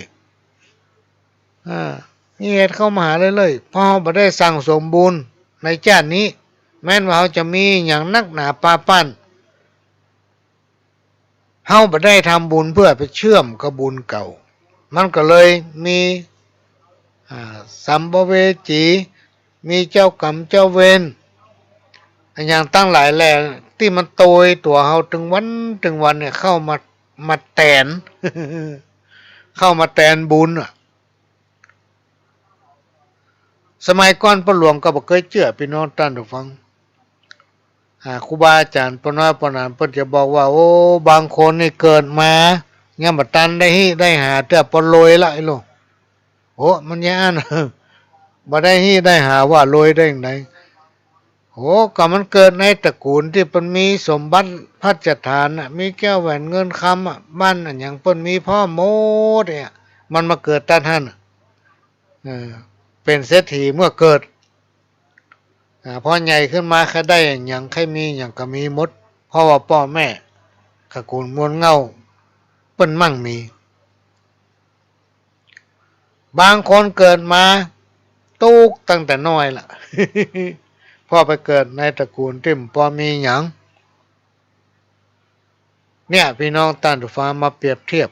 ๆ อ่า มีเหตุเข้ามาหาเรื่อยๆ เพราะเฮาบ่ได้สั่งสมบุญในจาตินี้ แม้นว่าเฮาจะมีหยังนักหนาปาป้าน เฮาบ่ได้ทำบุญเปื้อไปเชื่อมกับบุญเก่า มันก็เลยมี อ่า สัมภเวสี มีเจ้ากรรมเจ้าเวร อะหยังตังหลายแหล่ ตี้มันโตยตั๋วเฮาตึงวันตึงวันเนี่ย เข้ามา มาแตน เข้ามาแตนบุญอะ สมัยก่อนป้อหลวงก็บ่เกยเจื้อ ปี้น้องต้านผู้ฟัง อ่า ครูบาอาจ๋ารย์ป้อน้อยป้อหนานเปิ้นจะบอกว่า โอ้ บางคนนี่เกิดมายังบ่ตันได้ฮี่ได้หาเตื้อ ป้อรวยละ ไอ้ลูก โอ้ มันอย่างอั้น บ่ได้ฮี่ได้หาว่ารวยได้จั่งใด โอ้ ก็มันเกิดในตระกูลตี้เปิ้นมีสมบัติภัสถานน่ะ มีแก้วแหวนเงินคำอะ บ้านอะหยังเปิ้นมีพร้อมหมดเนี่ย มันมาเกิดตังหั้นน่ะ เออ เป๋นเศรษฐีเมื่อเกิด อ่า พอใหญ่ขึ้นมาใค่ได้อะหยัง ใค่มีอะหยังก็มีหมด เพราะว่าป้อแม่ตระกูลม่วนเหง้าเปิ้นมั่งมี บางคนเกิดมาตุ๊กตั้งแต่น้อยละ เพราะไปเกิดในตระกูลตี้บ่ปอมีหยัง เนี่ย ปี้น้องต้านผู้ฟัง มาเปรียบเทียบ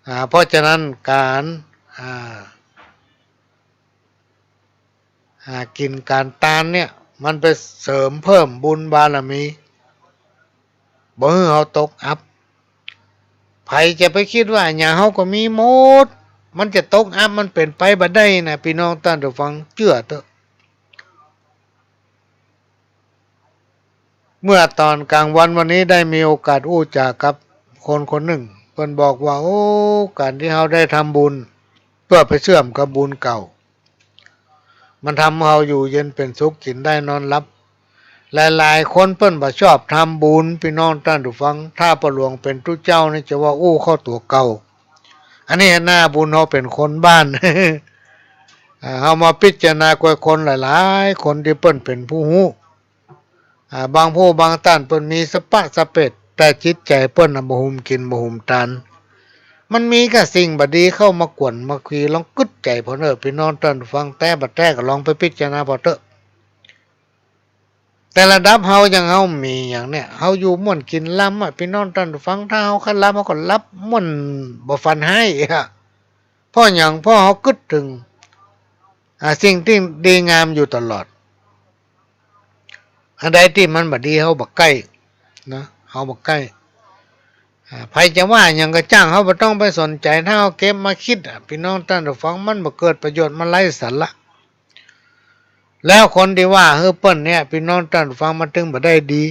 อ่า เพราะฉะนั้นก๋าน อ่า อ่า กิ๋นก๋านตานเนี่ย มันไปเสริมเพิ่มบุญบารมี บ่หื้อเฮาตกอับ ใผจะไปกึ๊ดว่าอะหยังเฮาก็มีหมด มันจะตกอับ มันเป๋นไปบ่ได้นะ ปี้น้องต้านผู้ฟัง เจื้อเต๊อะ เมื่อต๋อนกลางวันวันนี้ได้มีโอกาสอู้จ๋ากับคนคนนึ่ง เปิ้นบอกว่า โอ้ ก๋านตี้เฮาได้ทำบุญเปื้อไปเชื่อมกับบุญเก่า มันทำหื้อเฮาอยู่เย็นเป๋นสุข กิ๋นได้นอนหลับ หลายๆ คนเปิ้นบ่ชอบทำบุญ ปี้น้องต้านผู้ฟัง ถ้าป้อหลวงเป๋นตุ๊เจ้านี่จะว่าอู้เข้าตั๋วเก่า อันนี้หน้าบุญเฮาเป๋นคนบ้าน อ่า เฮามาพิจารณาก้วยคนหลายๆ คนตี้เปิ้นเป๋นผู้ฮู้ อ่า บางผู้บางต้านเปิ้นมีสะปะสะเปด แต่จิตใจ๋เปิ้นน่ะบ่หุมกิ๋นบ่หุมตาน มันมีก้าสิ่งบ่ดีเข้ามากวนมากี ลองกึ๊ดใจ๋ผ่อเต๊อะ ปี้น้องต้านผู้ฟัง แต๊บ่แต๊ก็ลองไปพิจารณาผ่อเต๊อะ แต่ระดับเฮาอย่างเฮามีอย่างเนี้ย เฮาอยู่ม่วนกิ๋นลำอะ ปี้น้องต้านฟัง ถ้าเฮาคันหลับ เฮาก็หลับม่วนบ่ฝันฮ้ายอะ เพราะหยัง เพราะเฮากึ๊ดเถิง อ่า สิ่งตี้ดีงามอยู่ตลอด อันใดตี้มันบ่ดี เฮาบ่ใก้นะ เฮาบ่ใก้ อ่า ใผจะว่าหยังก็จ้าง เฮาบ่ต้องไปสนใจ๋ ถ้าเฮาเก็บมากึ๊ดอะ ปี้น้องต้านฟัง มันบ่เกิดประโยชน์ มันไร้สาระ แล้วคนตี้ว่าหื้อเปิ้นเนี้ย ปี้น้องต้านฟัง มันตึงบ่ได้ดี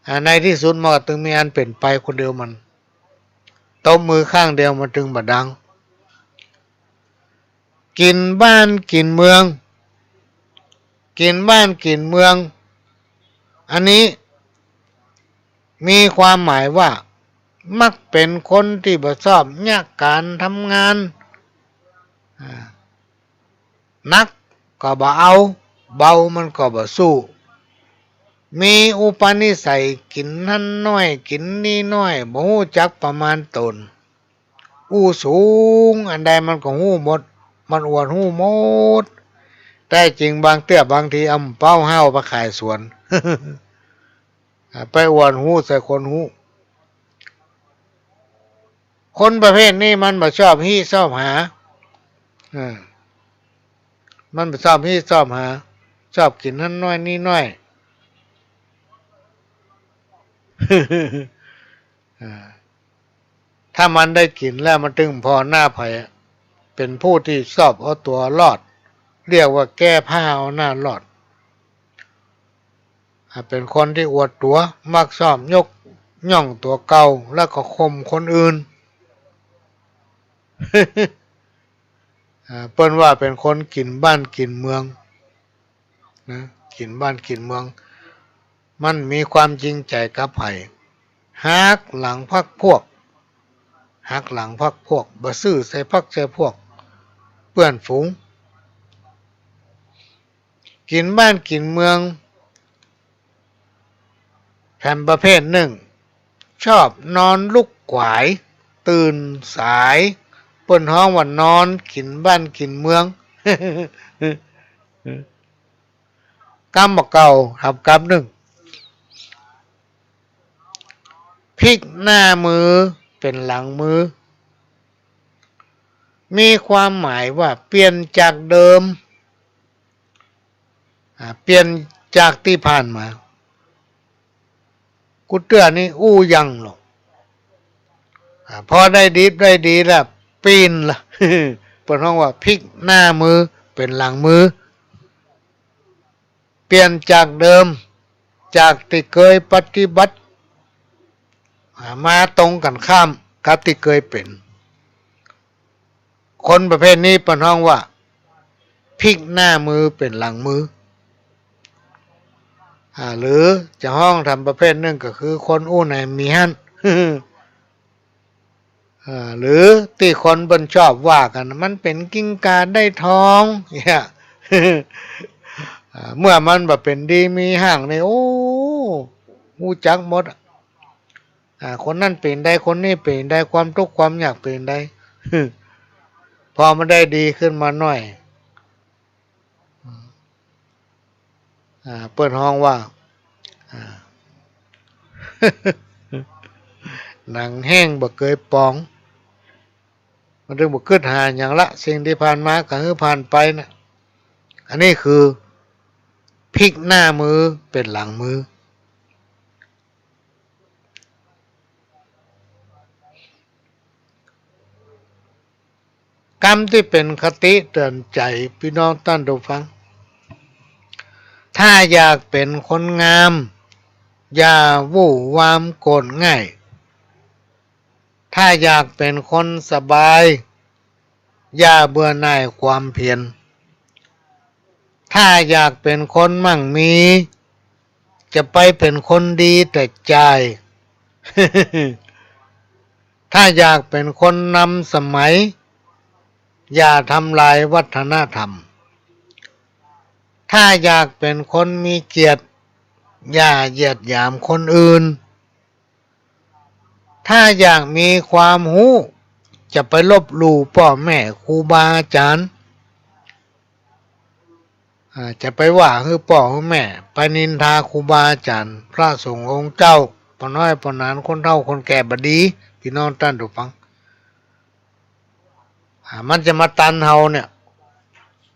อ่า ในตี้สุดมันก็ตึงมีอันเป๋นไปคนเดียวมัน ตบมือข้างเดียวมันตึงบ่ดัง กิ๋นบ้านกิ๋นเมือง กิ๋นบ้านกิ๋นเมือง อันนี้มีความหมายว่า มักเป๋นคนตี้บ่ชอบเยียะก๋านทำงาน อ่า หนักก็บ่เอา เบามันก็บ่สู้ มีอุปนิสัยกิ๋นหั้นน้อย กิ๋นนี่น้อย บ่ฮู้จักประมาณต๋น อู้สูง อันใดมันก็ฮู้หมด มันอวดฮู้หมด แต่จริงบางเตื้อบางที อำเป้าห้าวไปขายสวน ไปอวดฮู้ใส่คนฮู้ คนประเภทนี้มันบ่ชอบฮี้ชอบหา อ่า มันบ่ชอบฮี้ชอบหา ชอบกิ๋นหั้นน้อยนี่น้อย อ่า ถ้ามันได้กิ๋นแล้วมันตึงผ่อหน้าใผอะ เป๋นผู้ตี้ชอบเอาตั๋วรอด เรียกว่าแก้ผ้าเอาหน้ารอด อ่า เป๋นคนตี้อวดตั๋ว มักชอบยกย่องตั๋วเก่า แล้วก็ข่มคนอื่น อ่า เปิ้นว่าเป๋นคนกิ๋นบ้านกิ๋นเมืองนะ กิ๋นบ้านกิ๋นเมือง มันมีความจริงใจ๋กับใผ หักหลังพรรคพวก หักหลังพรรคพวก บ่ซื่อใส่พรรคใส่พวก เปื้อนฝูง กิ๋นบ้านกิ๋นเมือง แถมประเภทนึ่ง ชอบนอนลุกก๋วย ตื่นสาย เปิ้นฮ้องว่านอนกิ๋นบ้านกิ๋นเมือง กำบ่เก่า ทำกำนึ่ง พลิกหน้ามือเป๋นหลังมือ มีความหมายว่าเปลี่ยนจากเดิม อ่า เปลี่ยนจากตี้ผ่านมา กู้เตื้อนี้อู้ยังลอ อ่า พอได้ดิบได้ดีแล้ว ปี้นละ เปิ้นฮ้องว่าพลิกหน้ามือเป๋นหลังมือ เปลี่ยนจากเดิม จากตี้เกยปฏิบัติ อ่า มาตรงกั๋นข้ามกับตี้เกยเป๋น คนประเภทนี้เปิ้นฮ้องว่าพลิกหน้ามือเป๋นหลังมือ อ่า หรือจะฮ้องทำประเภทนึ่งก็คือคนอู้ไหนมีหั้น อ่า หรือตี้คนเปิ้นชอบว่ากั๋น มันเป๋นกิ้งก่าได้ทอง เนี่ย อ่า เมื่อมันบ่เป๋นดีมีฮ้างนี่ โอ้ ฮู้จักหมดอะ อ่า คนนั้นเป๋นใด คนนี้เป๋นใด ความตุ๊กข์ความยากเป๋นใด พอมันได้ดีขึ้นมาหน้อย อ่า เปิ้นฮ้องว่า อ่า หนังแห้งบ่เกยปอง มันตึงบ่กึ๊ดหาหยังละ สิ่งตี้ผ่านมาก็หื้อผ่านไปนะ อันนี้คือพลิกหน้ามือเป๋นหลังมือ กำตี้เป๋นคติเตื๋อนใจ๋ปี้น้องต้านผู้ฟัง ถ้าอยากเป๋นคนงาม อย่าวู่วามโกรธง่าย ถ้าอยากเป๋นคนสบาย อย่าเบื่อหน่ายความเพียร ถ้าอยากเป๋นคนมั่งมี จะไปเป๋นคนดีแต่จ่าย ถ้าอยากเป๋นคนนำสมัย อย่าทำลายวัฒนธรรม ถ้าอยากเป๋นคนมีเกียรติ อย่าเหยียดหยามคนอื่น ถ้าอยากมีความฮู้ จะไปลบหลู่ป้อแม่ครูบาอาจ๋ารย์ อ่า จะไปว่าหื้อป้อหื้อแม่ ไปนินทาครูบาอาจ๋ารย์ พระสงฆ์องค์เจ้า ป้อน้อยป้อหนาน คนเฒ่าคนแก่บ่ดี ปี้น้องต้านผู้ฟัง อ่า มันจะมาตันเฮาเนี่ย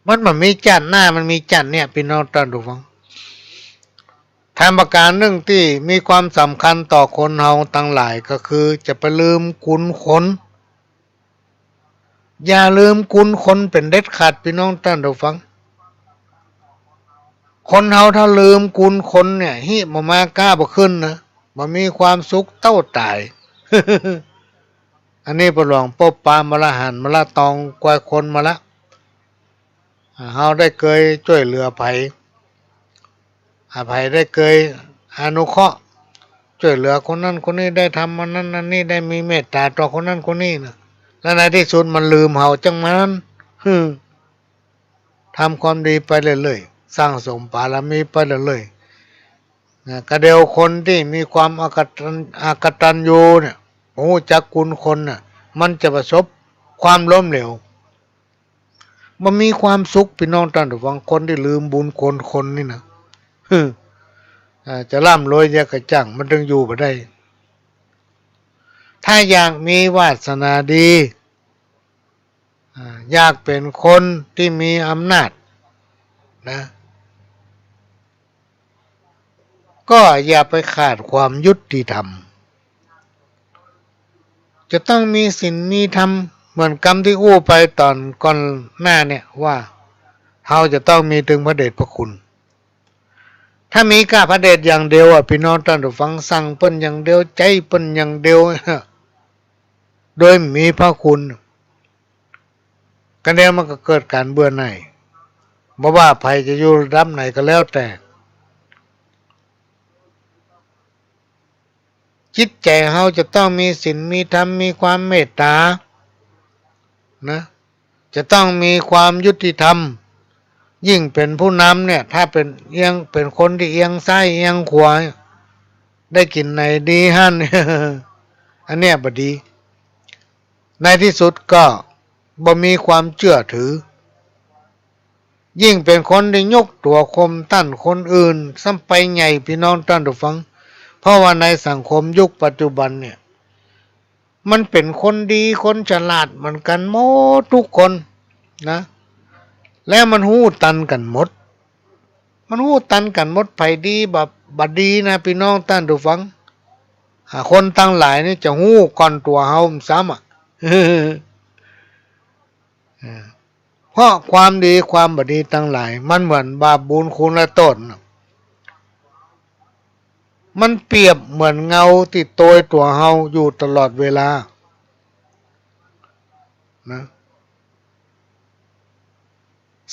มันบ่มีจ้าดหน้า มันมีจ้าดเนี่ย ปี้น้องต้านผู้ฟัง ธรรมประการนึ่งตี้มีความสำคัญต่อคนเฮาตังหลายก็คือจะไปลืมกุณคน อย่าลืมกุณคนเป๋นเด็ดขาด ปี้น้องต้านผู้ฟัง คนเฮาถ้าลืมกุณคนเนี่ย ฮิบ่มาก้าบ่ขึ้นนะ บ่มีความสุขเต้าต๋าย อันนี้ป้อหลวงปบปามาละ หันมาละ ตองกวยคนมาละ อ่า เฮาได้เกยจ้วยเหลือใผ อ่า ใผได้เกยอนุเคราะห์ จ้วยเหลือคนนั้นคนนี้ ได้ทำอันนั้นอันนี้ ได้มีเมตต๋าต่อคนนั้นคนนี้นะ แล้วในตี้สุดมันลืมเฮาจังมัน หืม ทำความดีไปเรื่อยๆ สั่งสมบารมีไปเรื่อยๆ นะ กะเดียวคนตี้มีความอกตัญ- อกตัญญูเนี่ย บ่ฮู้จักกุณคนน่ะ มันจะประสบความล้มเหลว บ่มีความสุข ปี้น้องต้านผู้ฟัง คนตี้ลืมบุญคุณคนนี่นะ อ่า จะร่ำรวยจะกระจ้าง มันตึงอยู่บ่ได้ ถ้าอยากมีวาสนาดี อ่า อยากเป๋นคนตี้มีอำนาจนะ ก็อย่าไปขาดความยุติธรรม จะต้องมีศีลมีธรรม เหมือนกำตี้อู้ไปต๋อนก่อนหน้าเนี่ยว่า เฮาจะต้องมีตึงพระเดชพระคุณ ถ้ามีก้าพระเดชอย่างเดียวอะ ปี้น้องต้านผู้ฟัง สั่งเปิ้นอย่างเดียว ใจ๊เปิ้นอย่างเดียว โดยบ่มีพระคุณ กะเดียวมันก็เกิดก๋านเบื่อหน่าย บ่ว่าใผจะอยู่ระดับไหนก็แล้วแต่ จิตใจ๋เฮาจะต้องมีศีล มีธรรม มีความเมตต๋า นะ จะต้องมีความยุติธรรม ยิ่งเป๋นผู้นำเนี่ย ถ้าเป๋นเอียง เป๋นคนตี้เอียงซ้ายเอียงขวา ได้กิ๋นไหนดีหั้น อันเนี้ยบ่ดี ในตี้สุดก็บ่มีความเจื้อถือ ยิ่งเป๋นคนตี้ยกตั๋วข่มต้านคนอื่นซ้ำไปใหญ่ ปี้น้องต้านผู้ฟัง เพราะว่าในสังคมยุคปัจจุบันเนี่ย มันเป๋นคนดีคนฉลาดเหมือนกั๋นหมดกู้คนนะ แล้วมันฮู้ตันกั๋นหมด มันฮู้ตันกั๋นหมด ใผดีบ่ บ่ดีนะ ปี้น้องต้านผู้ฟัง อ่า คนตังหลายนี่จะฮู้ก่อนตั๋วเฮาซ้ำอะ เออ เพราะความดีความบ่ดีตังหลาย มันเหมือนบาปบุญคุณและโต้ษน่ะ มันเปรียบเหมือนเงาตี้โตยตั๋วเฮาอยู่ตลอดเวลา นะ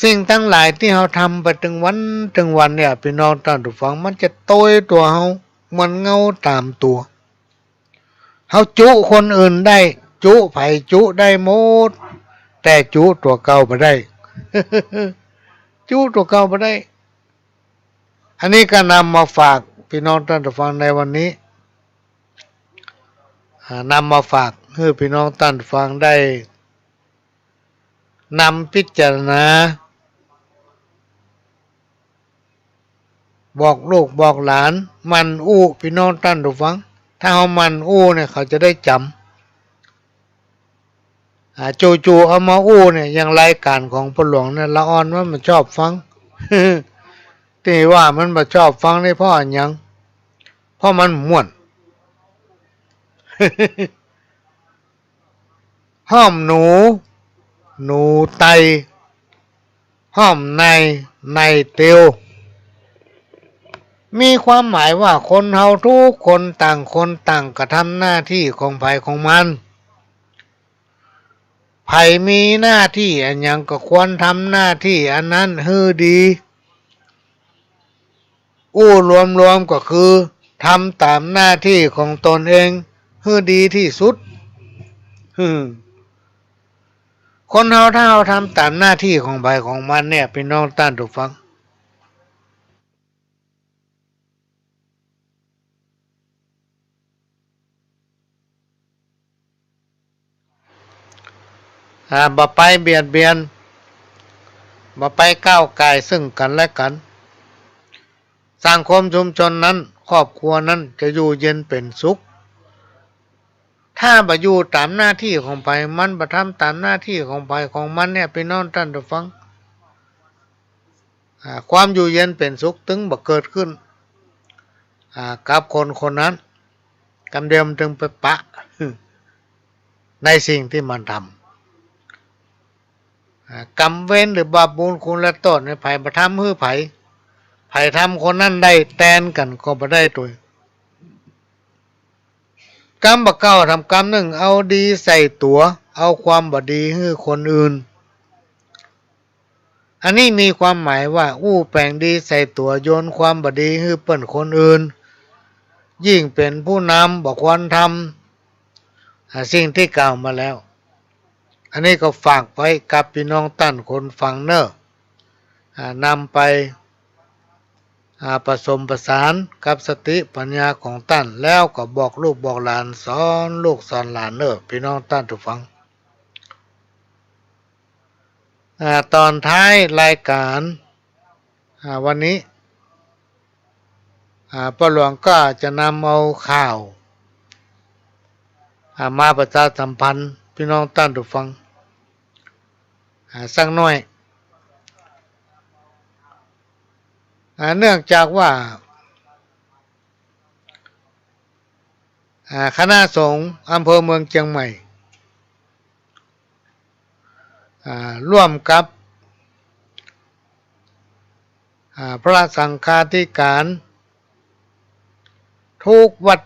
สิ่งตังหลายตี้เฮาทำไปตึงวันตึงวันเนี่ย ปี้น้องต้านผู้ฟัง มันจะโตยตั๋วเฮาเหมือนเงาต๋ามตั๋ว เฮาจุคนอื่นได้ จุใผจุได้หมด แต่จุตั๋วเก่าบ่ได้ จุตั๋วเก่าบ่ได้ อันนี้ก็นำมาฝากปี้น้องต้านผู้ฟังในวันนี้ อ่า นำมาฝากหื้อปี้น้องต้านผู้ฟังได้นำพิจารณา บอกลูกบอกหลาน หมั่นอู้ปี้น้องต้านผู้ฟัง ถ้าเฮาหมั่นอู้เนี่ย เขาจะได้จ๋ำ อ่า จู่ๆ เอามาอู้เนี่ย อย่างรายก๋านของป้อหลวงเนี่ย ละอ่อนมันบ่ชอบฟัง ตี้ว่ามันบ่ชอบฟังนี่เพราะอะหยัง เพราะมันม่วน ห้อมหนู หนูไต ห้อมใน ในเตียว มีความหมายว่าคนเฮากู้คนต่างคนต่างกระทำหน้าตี้ของใผของมัน ใผมีหน้าตี้อะหยังก็ควรทำหน้าตี้อันนั้นหื้อดี อู้รวมๆ ก็คือทำต๋ามหน้าตี้ของตนเองหื้อดีตี้สุด หืม คนเฮาถ้าเฮาทำต๋ามหน้าตี้ของใผของมันเนี่ย ปี้น้องต้านผู้ฟัง อ่า บ่ไปเบียดเบียน บ่ไปก้าวก่ายซึ่งกั๋นและกั๋น สังคมชุมชนนั้น ครอบครัวนั้นจะอยู่เย็นเป๋นสุข ถ้าบ่อยู่ต๋ามหน้าตี้ของใผ มันบ่ทำต๋ามหน้าตี้ของใผของมันเนี่ย ปี้น้องต้านผู้ฟัง อ่า ความอยู่เย็นเป๋นสุขตึงบ่เกิดขึ้น อ่า กับคนคนนั้น กำเดียวมันตึงไปปะ ในสิ่งตี้มันทำ อ่า กรรมเวรหรือบาปบุญคุณและโต้ษเนี่ย ใผบ่ทำหื้อใผ ใผทำคนนั้นได้แตนกั๋นก็บ่ได้ตวย กรรมบ่เก๊าทำกรรมนึ่ง เอาดีใส่ตั๋ว เอาความบ่ดีหื้อคนอื่น อันนี้มีความหมายว่า อู้แป๋งดีใส่ตั๋ว โยนความบ่ดีหื้อเปิ้นคนอื่น ยิ่งเป๋นผู้นำบ่ควรทำ อ่า สิ่งตี้กล่าวมาแล้ว อันนี้ก็ฝากไว้กับปี้น้องต้านคนฟังเน่อ อ่า นำไป อ่า ผสมผสานกับสติปัญญาของต้าน แล้วก็บอกลูกบอกหลาน สอนลูกสอนหลานเน่อ ปี้น้องต้านผู้ฟัง อ่า ต๋อนท้ายรายก๋าน อ่า วันนี้ อ่า ป้อหลวงก็จะนำเอาข่าว อ่า มาประชาสัมพันธ์ปี้น้องต้านผู้ฟัง อ่า สักหน้อย อ่า เนื่องจากว่า อ่า คณะสงฆ์อำเภอเมืองเจียงใหม่ อ่า ร่วมกับ อ่า พระสังฆาธิการทุกวัด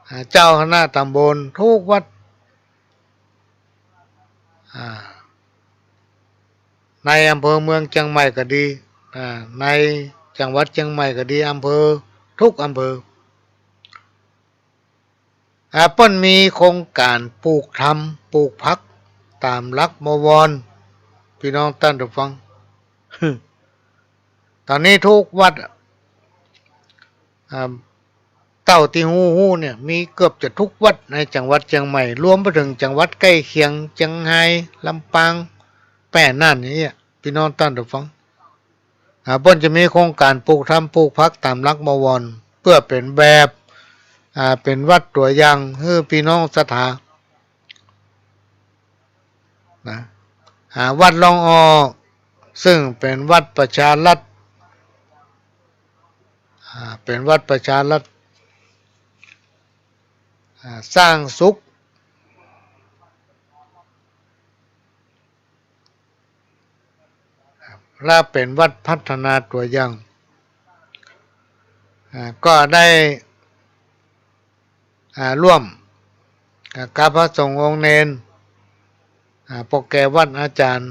อ่า เจ้าคณะตำบลทุกวัด อ่า ในอำเภอเมืองเจียงใหม่ก็ดี อ่า ในจังหวัดเจียงใหม่ก็ดี อำเภอ ทุกอำเภอ อ่า เปิ้นมีโครงก๋านปลูกธรรม ปลูกผัก ต๋ามหลักบวร ปี้น้องต้านผู้ฟัง ต๋อนนี้ทุกวัด อ่า เต้าตี้ฮู้ๆ เนี่ย มีเกือบจะทุกวัดในจังหวัดเจียงใหม่ รวมไปเถิงจังหวัดใก้เคียง เจียงฮาย ลำปาง แป้น่าน อย่างเงี้ย ปี้น้องต้านผู้ฟัง อ่า เปิ้นจะมีโครงก๋านปลูกธรรมปลูกผักต๋ามหลักบวร เปื้อเป๋นแบบ อ่า เป๋นวัดตั๋วอย่างหื้อปี้น้องศรัทธา นะ อ่า วัดร่องอ้อ ซึ่งเป๋นวัดประชารัฐ อ่า เป๋นวัดประชารัฐ อ่า สร้างสุข และเป๋นวัดพัฒนาตั๋วอย่าง อ่า ก็ได้ อ่า ร่วม อ่า กับพระสงฆ์องค์เณร อ่า ปกแก่วัดอาจ๋ารย์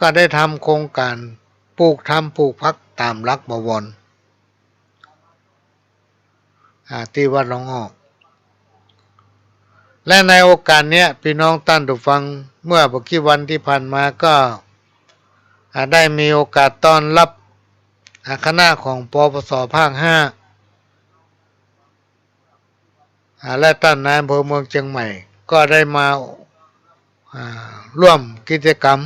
ก็ได้ทำโครงก๋านปลูกธรรมปลูกผักต๋ามหลักบวร อ่า ตี้วัดร่องอ้อ และในโอกาสเนี้ย ปี้น้องต้านผู้ฟัง เมื่อบ่กี่วันตี้ผ่านมาก็ อ่า ได้มีโอกาสต้อนรับ อ่า คณะของ ปปส ภาคห้า อ่า และต้านนายอำเภอเมืองเจียงใหม่ ก็ได้มา อ่า ร่วมกิจกรรม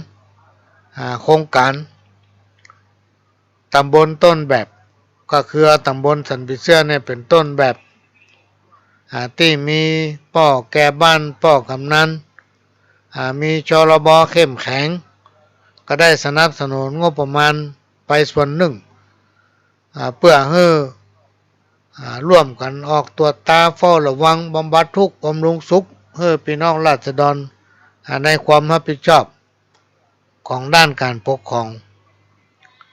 อ่า โครงก๋าน ต๋ำบลต้นแบบ ก็คือเอาต๋ำบลสันผีเสื้อเนี่ยเป๋นต้นแบบ อ่า ตี้มีป้อแก่บ้าน ป้อกำนัน อ่า มี ชลบ เข้มแข็ง ก็ได้สนับสนุนงบประมาณไปส่วนนึ่ง อ่า เปื้อหื้อ อ่า ร่วมกั๋นออกตรวจตราเฝ้าระวัง บำบัดทุกข์ บำรุงสุข หื้อปี้น้องราษฎร อ่า ในความฮับผิดชอบของด้านก๋านปกครอง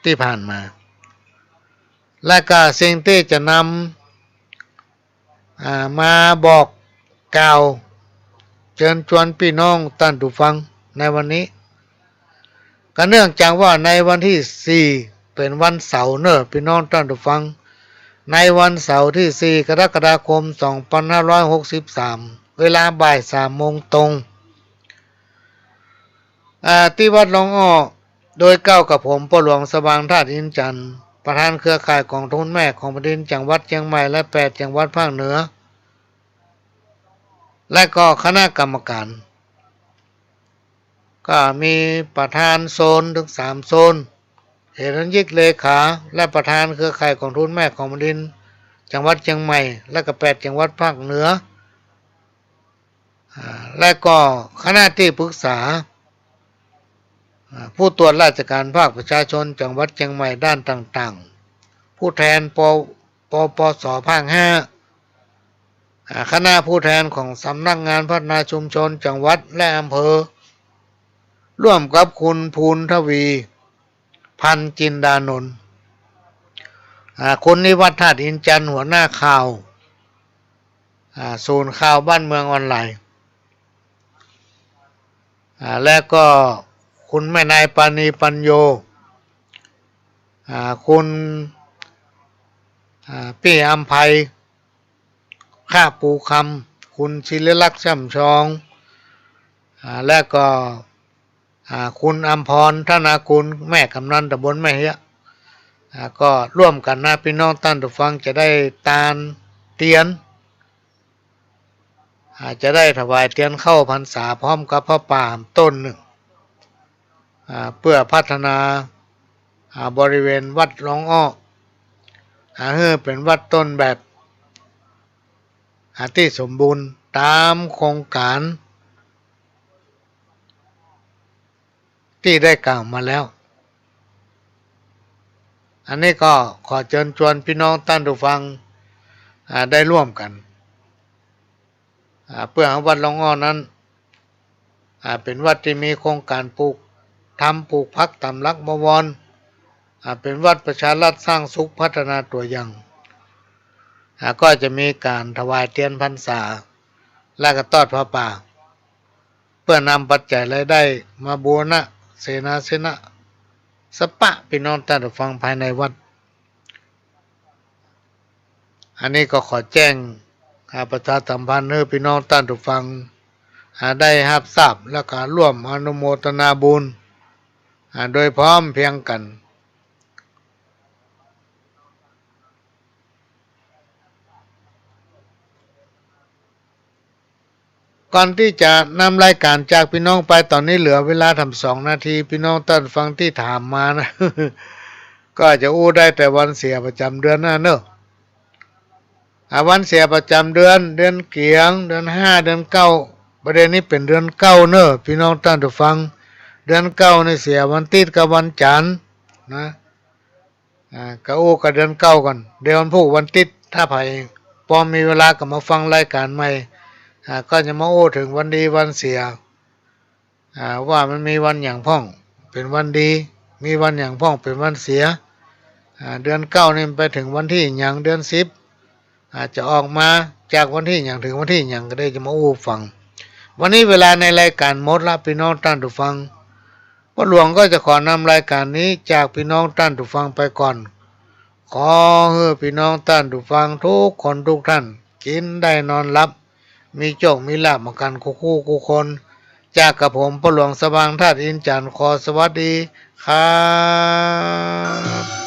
ตี้ผ่านมา และก็สิ่งตี้จะนำ อ่า มาบอกกล่าวเจิญจวนปี้น้องต้านผู้ฟังในวันนี้ ก็เนื่องจากว่าในวันตี้สี่เป๋นวันเสาร์เน่อ ปี้น้องต้านผู้ฟัง ในวันเสาร์ตี้สี่กรกฎาคมสองพันห้าร้อยหกสิบสาม เวลาบ่ายสามโมงตรง อ่า ตี้วัดร่องอ้อ โดยเกล้ากับผมป้อหลวงสว่างธาตุอินทร์จันทร์ ประธานเครือข่ายก๋องทุนแม่ของแผ่นดินจังหวัดเจียงใหม่และแปดจังหวัดภาคเหนือ และก็คณะกรรมการ ก็มีประธานโซนเถิงสามโซน เหตุอันยิ่งเลขา และประธานเครือข่ายก๋องทุนแม่ของแผ่นดิน จังหวัดเจียงใหม่ และก็แปดจังหวัดภาคเหนือ อ่า และก็คณะตี้ปรึกษา อ่า ผู้ตรวจราชการภาคประชาชนจังหวัดเจียงใหม่ด้านต่างๆ ผู้แทน ป- ปปส ภาคห้า อ่า คณะผู้แทนของสำนักงานพัฒนาชุมชนจังหวัดและอำเภอ ร่วมกับคุณภูลทวี พันจินดานนท์ อ่า คุณนิวัฒน์ ธาตุอินจันทร์ หัวหน้าข่าว อ่า ศูนย์ข่าวบ้านเมืองออนไลน์ อ่า และก็คุณแม่นายปานี ปัญโย อ่า คุณ อ่า ปี้อำไพ ข้าปูคำ คุณศิริลักษณ์ ช่ำชอง อ่า และก็ อ่า คุณอำพร ธนากุล แม่กำนันตำบลแม่เฮียะ อ่า ก็ร่วมกั๋นนะ ปี้น้องต้านผู้ฟัง จะได้ตานเตียน อ่า จะได้ถวายเตียนเข้าพรรษาพร้อมกับผ้าป่าต้นนึ่ง อ่า เปื้อพัฒนา อ่า บริเวณวัดหลองอ้อ อ่า หื้อเป๋นวัดต้นแบบ อ่า ตี้สมบูรณ์ต๋ามโครงก๋าน ตี้ได้กล่าวมาแล้ว อันนี้ก็ขอเจิญจวนปี้น้องต้านผู้ฟัง อ่า ได้ร่วมกั๋น อ่า เปื้อหื้อวัดหลองอ้อนั้น อ่า เป๋นวัดตี้มีโครงก๋านปลูก ทำปลูกผักต๋ามหลักบวร อ่า เป๋นวัดประชารัฐสร้างสุขพัฒนาตั๋วอย่าง อ่า ก็จะมีก๋านถวายเตียนพรรษา และก็ตอดผ้าป่า เปื้อนำปัจจัยรายได้มาบูรณะเสนาสนะ สะปะปี้น้องต้านผู้ฟังภายในวัด อันนี้ก็ขอแจ้ง อ่า ประชาสัมพันธ์หื้อปี้น้องต้านผู้ฟัง อ่า ได้ฮับทราบ แล้วก็ร่วมอนุโมทนาบุญ อ่า โดยพร้อมเพรียงกั๋น ก่อนตี้จะนำรายก๋านจากปี้น้องไป ต๋อนนี้เหลือเวลาถ่ำสองนาที ปี้น้องต้านผู้ฟังตี้ถามมานะ ก็จะอู้ได้แต่วันเสียประจ๋ำเดือนนะเนาะ อ่า วันเสียประจ๋ำเดือน เดือนเกียง เดือนห้า เดือนเก้า ประเด็นนี้เป๋นเดือนเก้าเนาะ ปี้น้องต้านผู้ฟัง เดือนเก้านี่เสียวันติ๊ดกับวันจั๋นทร์นะ อ่า ก็อู้กับเดือนเก้าก่อน เดี๋ยววันพูกวันติ๊ด ถ้าใผปอมีเวลาก็มาฟังรายก๋านใหม่ อ่า ก็จะมาอู้เถิงวันดีวันเสีย อ่า ว่ามันมีวันหยังพ่องเป๋นวันดี มีวันหยังพ่องเป๋นวันเสีย อ่า เดือนเก้านี่มันไปเถิงวันตี้หยัง เดือนสิบ อ่า จะออกมาจากวันตี้หยังเถิงวันตี้หยัง ก็ได้จะมาอู้ฟัง วันนี้เวลาในรายก๋านหมดละ ปี้น้องต้านผู้ฟัง ป้อหลวงก็จะขอนำรายก๋านนี้จากปี้น้องต้านผู้ฟังไปก่อน ขอหื้อปี้น้องต้านผู้ฟังทุกคนทุกท่าน กิ๋นได้นอนหลับ มีโจคมีลาภเหมือนกั๋นกู้คู่กู้คน จากกระผมป้อหลวงสว่างธาตุอินจันทร์ ขอสวัสดีครับ